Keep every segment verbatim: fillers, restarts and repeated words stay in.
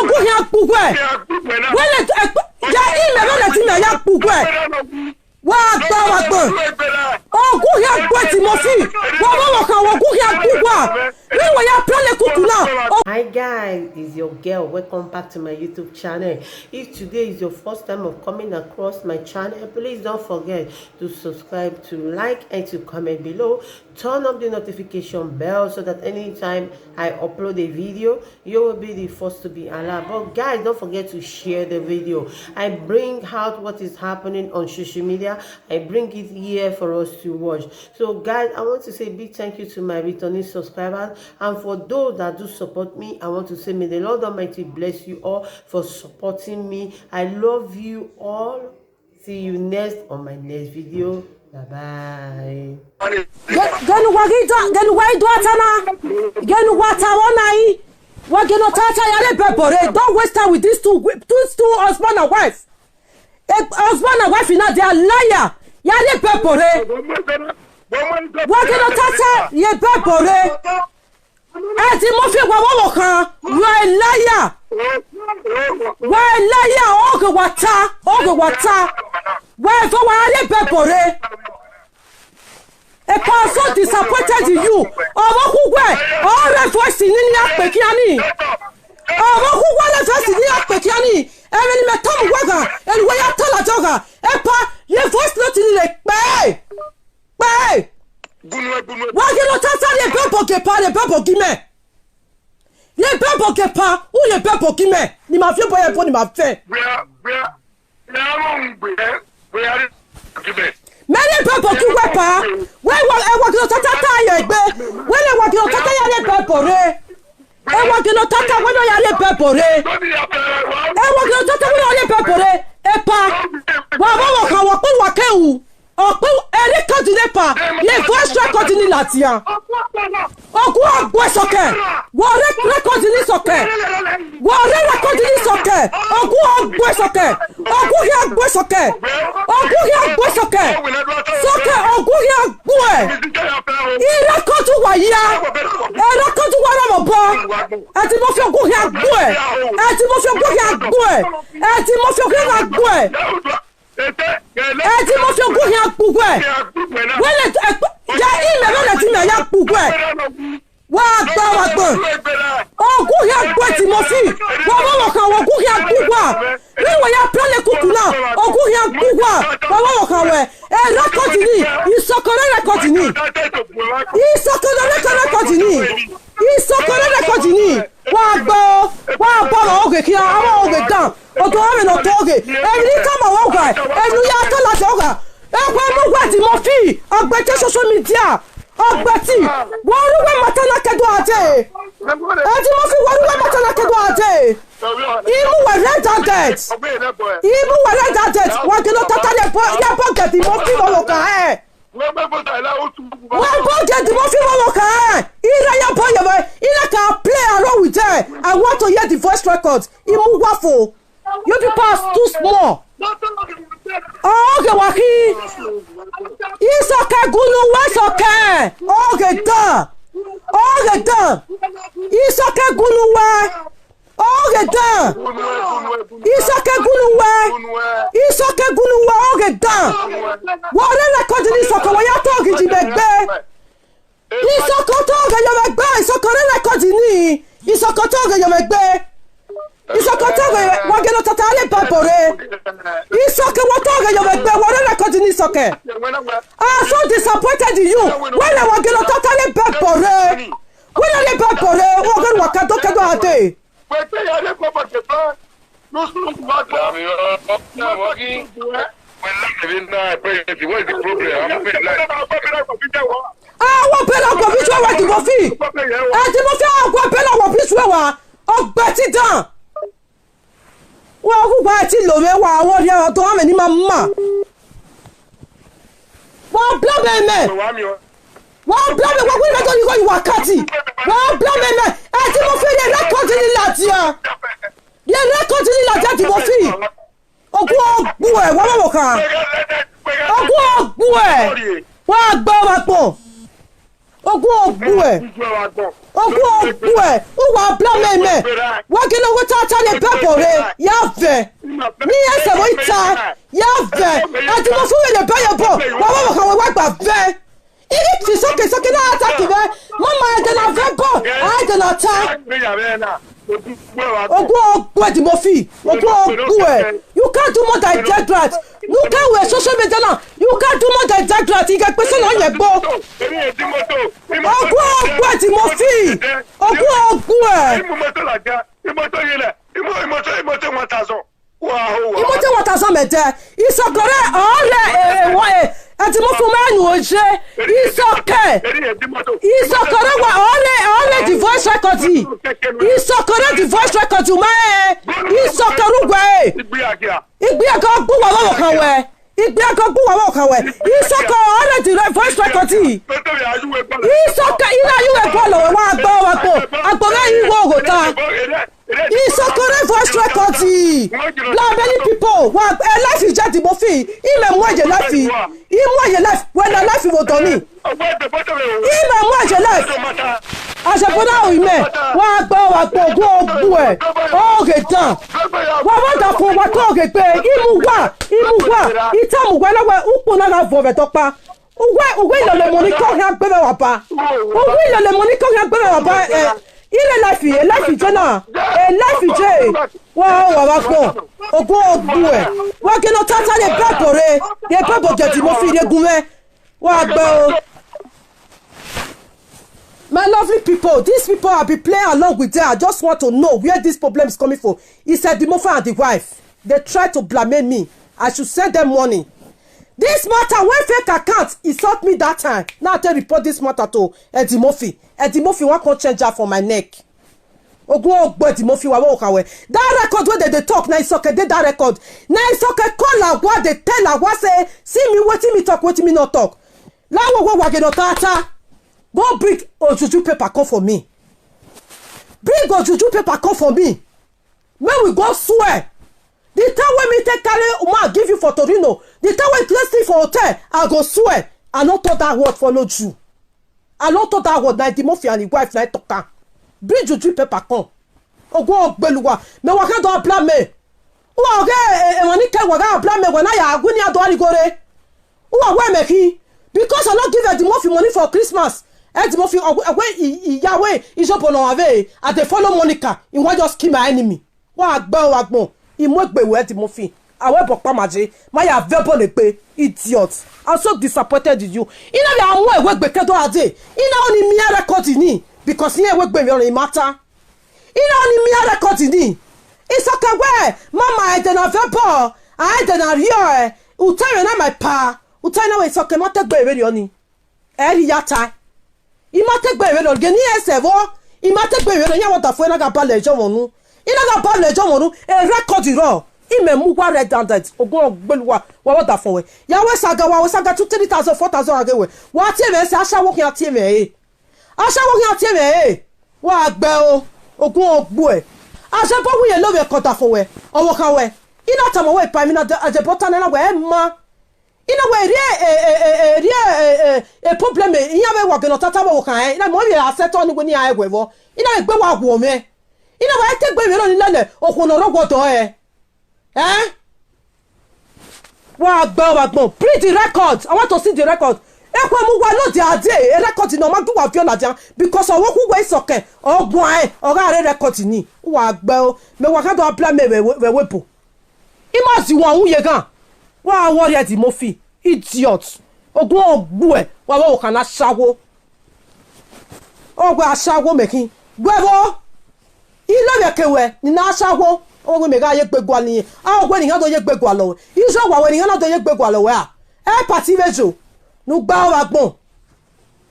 Ọgua khian gbe uwẹ. Wẹ lẹ, ya imẹ vbene ẹtin mẹ ya gbe uwẹ. Wa gba, wa gba. Ọgua khian gbe Timothy. Wa vbe ọmọ khan, ọgua khian gbe uwa. Vbene wa ya plan ne kuku na. Hi guys, it's your girl. Welcome back to my YouTube channel. If today is your first time of coming across my channel, please don't forget to subscribe, to like, and to comment below. Turn up the notification bell so that anytime I upload a video, you will be the first to be alerted. But guys, don't forget to share the video. I bring out what is happening on social media. I bring it here for us to watch. So guys, I want to say a big thank you to my returning subscribers. And for those that do support me, I want to say may the Lord Almighty bless you all for supporting me. I love you all. See you next on my next video. Bye bye. Gẹn ne uwa ghi do, gẹn ne uwa ghi do ata na. Gẹn ne uwa ta vbọ na yi. Wa gele otata ya rre Bible rre. Don't waste time with these two, these two husband and wife. Eh, husband and wife na, they are liar. Ya rre Bible rre. Wa gele otata ye Bible rre. Ẹtin Murphy, wa vbe ọmọ khan, you are a liar. Wa a liar, oghe wa ta, oghe wa ta. Wa eva wa rre Bible rre. Epa, so disappointed in you. Ọmọ khu wẹ, ọ rre voice ni ni a kpe khian ni. Ọmọ khu wẹ rre voice ni a kpe khian ni. Ẹmwẹ ne imẹ tama uwa gha, enu wẹ ya ta ladian gha. Epa, ye voice note ni le kpẹẹ. Kpẹẹ. Wa gele otata rhie Bible gie epa, rhie Bible gie imẹ. Rhie Bible gie epa, u rhie Bible gie imẹ. Ne ima viọ obọ ya ẹvbo ne ima vẹ. Mẹ rhie Bible gie uwẹ epa. Wẹ wa, ẹ wa gele otata ta ye egbe. Wẹ ne wa gele otata ya rhie Bible rre. Ẹ wa gele otata wẹ ne ọ ya rhie Bible rre. Ẹ wa gele otata wẹ ne ọ ya rhie Bible rre. Epa. Wa vbe ọmọ khan, wa kpe wa ke ru. Ọ kpe, ẹ record ne epa, ye voice record ni ladian. Ọgua gbe sọkẹ, wa rre record ni sọkẹ. Wa rre record ni sọkẹ, ọgua gbe sọkẹ, ọgua khian gbe sọkẹ, ọgua khian gbe sọkẹ, sọkẹ, ọgua khian gbe. I record wa ya, ẹ record wa rre vbe obọ. Ẹtin Murphy, ọgua khian gbe, Ẹtin Murphy, ọgua khian gbe, Ẹtin Murphy, ọgua khian gbe. Ẹtin Murphy, ọgua khian gbe uwẹ. Wẹ lẹ, ya imẹ vbene ẹtin mẹ ya gbe uwẹ. Wa gba, wa gba. Ọgua khian gbe Ẹtin Murphy. Wa vbe ọmọ khan, wa ọgua khian gbe uwa. Vbene wa ya plan ne kuku na, ọgua khian gbe uwa. Wa vbe ọmọ khan wẹ. Ẹ record ni, isọkọ rre record ni. Isọkọ rre record ni. Isọkọ rre record ni. Wa gbe o, wa gbe ọmọ oghe khian, ọmọ oghe dan. Ọdọ ọmọ ne ọ tọ oghe. Emwi ne I tama wẹ ọgha, emwi ne u ya ta ladian ọgha. Ekhue mu uwa Ẹtin Murphy, ọgbẹte social media. Ọgbẹti, wa rre uwu ẹmwata na ke do a dee. Ẹtin Murphy, wa rre uwu ẹmwata na ke do a dee. I mu uwa red handed. I mu uwa red handed. Wa gele otata ye bọ, ye bọ gele Ẹtin Murphy vbe ọmọ khan rẹn. Wa bọ gele Ẹtin Murphy vbe ọmọ khan rẹn. I ra ya bọ ye mwẹ. I na ka play along with them. I want to hear the voice record. I mu uwa fo. Your people are too small. Oghe wa khi. Isọkẹ gunu wẹ sọkẹ. Oghe dan. Oghe dan. Isọkẹ gunu wẹ. Oghe dan. Isọkẹ gunu wẹ. Isọkẹ gunu wẹ. Oghe dan. Wa rre record ni sọkẹ, wa ya ta oghi ji mẹ gbe. Isọkẹ otọ ghe yọ mwẹ gbe, isọkẹ rre record ni. Isọkẹ otọ ghe yọ mwẹ gbe. Isọkẹ otọ ghe, wa gele otata rhie Bible rre. Isọkẹ wa otọ ghe yọ mwẹ gbe, wa rre record ni isọkẹ. I'm so disappointed in you. Wẹ lẹ wa gele otata rhie Bible rre. Wẹ lẹ rhie Bible rre, wa gele wa ka do ke do a dee. Wẹ te ya rhie Bible ke ba. No sunu wa gba. Wẹ la me na president, what is the problem? I'm very like. Ah, wa bẹlẹ ọgbọ bi suẹ wa Ẹtin Murphy. Ẹtin Murphy, ah, wa bẹlẹ ọgbọ bi suẹ wa. Ọgbẹti dan. Wa hu wa ti lo vbe wa, wa rhie ọdọ amẹ ni ma ma. Wa bla mẹ mẹ. Wa bla mẹ, wa wi mẹ do yi wa kati. Wa bla mẹ mẹ. Ẹtin Murphy, rhie record ni ladian. Rhie record ni ladian Ẹtin Murphy. Ọgua gbe uẹ, wa vbe ọmọ khan. Ọgua gbe uẹ. Wa gbe ọmwa kpọ. Ogun ogbuẹ. Ogun ogbuẹ. Uwa bla mẹ mẹ. Wa gele wẹ ta ta ne bẹbọ rre. Ya vẹ. Ne I sẹ vbe ta. Ya vẹ. Ẹdimọfi vbe ne bẹyẹ bọ. Wa vbe ọvbokhan wẹ wa gba vẹ. I ghi fi sọke sọke na attack vẹ. Mama ẹdẹ na vẹ bọ. A ẹdẹ na ta. Ogun ogbuẹ Ẹdimọfi. Ogun ogbuẹ. You can't do more than dead rat. You can't wear social media now. You can't do more than dead rat. Ighẹ kpese na yẹn gbo. Ogun ogbuẹ Ẹdimọfi. Ogun ogbuẹ. Imoto one thousand mẹ dẹ. Isọkẹrẹ ọrẹ ẹwọ Ẹdimọfi mẹ nu oje. Isọkẹ. Isọkẹrẹ wa ọrẹ ọrẹ the voice record. Isọkẹrẹ the voice record mẹ. Isọkẹrẹ uwẹ. Igbiaga gbuwa vbe ọvbokhan wẹ. Igbiaga gbuwa vbe ọvbokhan wẹ. Isọkẹ ọrẹ the voice record. Isọkẹ ira yu wẹ bọọlọ wẹ wa gba wa gbo. Agbọnmwẹ igho oghota. Isọkẹrẹ voice record. Like many people, wa, eh, life is just the movie. Imẹ mu ẹyẹ life. Imu ẹyẹ life. Wẹ na life vbe odọ ni. Imẹ mu ẹyẹ life. Ajẹbọna o imẹ. Wa gba, wa gba ogun ogbuẹ. Oghe dan. Wa wa da fo wa ke oghe gbe. Imu wa. Imu wa. Itamu wa na wẹ ukpo na gha vọ vbe dọkpa. Uwẹ, uwẹ ilọlẹ mọ ni kọ khian gbe vbe wa ba. Uwẹ ilọlẹ mọ ni kọ khian gbe vbe wa ba, eh, ire life, eh, life je na. Eh, life je. Wa, wa, wa gbọn. Ogun ogbuẹ. Wa gele otata ne bẹbọ rre. Ne bẹbọ gẹ Ẹdimọfi rre gun mwẹ. Wa gbẹ o. My lovely people, these people I be playing along with them. I just want to know where this problem is coming from. It's Edimofa and the wife. They try to blackmail me. I should send them money. This matter, when fake account insult me that time, now I take report this matter to Edimofi. Edimofi wan come change am for my neck. Ogun ogbo Edimofi wa wo khawe. That record wey dem dey talk, na Isoke dey that record. Na Isoke call Awa, dey tell Awa say, "See me, wetin me talk, wetin me no talk." Lawo wo wa ghe no tata. Go bring ojuju paper come for me. Bring ojuju paper come for me. Make we go swear. The time wey me take carry woman give you for Torino, the time wey you place me for hotel, I go swear. I no talk that word follow you. I no talk that word, na Edimofi and his wife na talk am. Bring juju paper come. Ogun ogbeluwa, me wa khan do blackmail. Uwa ghe, eh, eh, emwa ni ke wa gha blackmail, wa na ya gu ni a do a righo re. Uwa wẹ mẹ khin, because I no give Edimofi money for Christmas. Edimofi, ọ wẹ, ọ wẹ, I, I, ya wẹ, I just born on ave, I dey follow Monica, I wan just kill my enemy. Wa gbe, wa gbọn, I mu egbe wẹ Edimofi. A wẹ bọ kpa ma je, ma ya vẹ bọ le gbe, idiot. I'm so disappointed in you. I na ya mu egbe ke do a de. I na oni mi record ni, because I wẹ egbe mi ọnrẹn matter. I na oni mi record ni. Isoke wẹ, mama, ẹdẹ na vẹ bọ, a ẹdẹ na rhiọ ẹ, u ta mwẹ na ma pa, u ta na wẹ Isoke ma te gbe vberriọ ni. Ẹ rhie ya tae. I ma te gbe vberriọ, ghe ne I sẹ vbọ, I ma te gbe vberriọ, iran wẹ ọdafẹn na gha ba lẹ ẹjọ mwẹ unu. I na gha ba lẹ ẹjọ mwẹ unu, e record rrọọ, imẹ mu uwa red handed, ogun ọgbeluwa, wa wẹ ọdafẹn wẹ. Ya wẹ saga, wa wẹ saga two, three thousand, four thousand a ghe wẹ. Wa tie mwẹ sẹ, ashawo khian tie mwẹ ẹre. Ashawo khian tie mwẹ ẹre. Wa gbe o, ogun ogbuẹ. Ashawo wẹ ye lo vbe ẹkọ ọdafẹn wẹ, ọvbokhan wẹ. I na tama wẹ pa, emwi na Ashawo ta nẹ na wẹ, ẹ ma. I na wẹ rhie, e, e, e, e, rhie, e, e, e problem, e, iran vbe wa gele ọtata vbe ọvbokhan ẹre. I na mẹ ovbi ẹre a sẹtin ni wẹ ne iran rẹn wẹ vbọ. I na vbe gbe wa wu mwẹ. I na wẹ a te gbe vberriọ ni lele okhuo ne ọ rre ọgua ọdọ ẹre. Eh? Wa gbe, wa gbọn. Bring the record. I want to see the record. Ekhue mu wa no dia de, e record ne ọ ma gu wa viọ ladian, because ọvbokhan uwẹ Isoke, ọ guan ẹn, ọ gha re record ni. Wa gbe o, mẹ wa kha do blackmail vbe, vbe ẹvbo ebo. I ma zi uwa wu ye ghan. Wa worry Edimofi, idiot. Ogun ogbuẹ, wa vbe ọvbokhan ne ashawo. Ọ wẹ ashawo mẹ khin. Wẹ vbo? I love ẹke wẹ, ne I na ashawo. Ọ wẹ mẹ gha ye egbe gualọ irẹn. A wẹ ne iran do ye egbe gualọ wẹ. Iye owa wẹ ne iran na do ye egbe gualọ wẹ a. Ẹ party vbe zo. Ne u gba ọvba agbọn.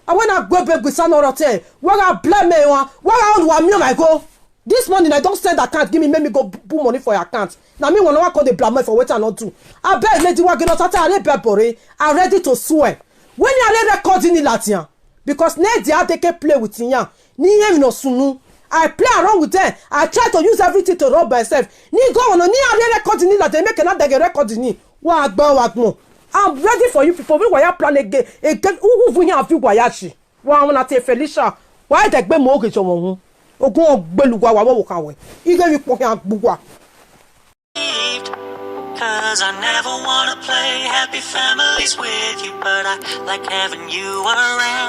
A wẹ na gu ebe gu isan ne ọ rre ọtẹn. Wa gha blackmail emwa. Wa gha rhie ne uwa miẹn ọmwa igho. This morning, I don send account, give me, make me go b-, put money for your account. Na me one hour call dey blackmail for wetin I no do. Abeg, lady, wa gele ọtata, I dey beg bore. I ready to swear. When I dey record ni ladian, because ne dia dey ke play with iran, ni iran no sunu. I play around with them. I try to use everything to rob myself. Ni go on, ni I dey record ni ladian, make another dey record ni. Wa gbe, wa gbọn. I'm ready for you people. We wa ya plan again. Again, who, who, who have you wa ya shi? Wa mwẹ na tie Felicia, wa dẹ gbe mu oghe jọ mwẹ uhunmwu. Ogun ọ gbele uwa, wa vbe ọvbokhan wẹ. Ighe vbe ikpọ khian gbe uwa. 'Cause I never wanna play happy families with you, but I like having you around.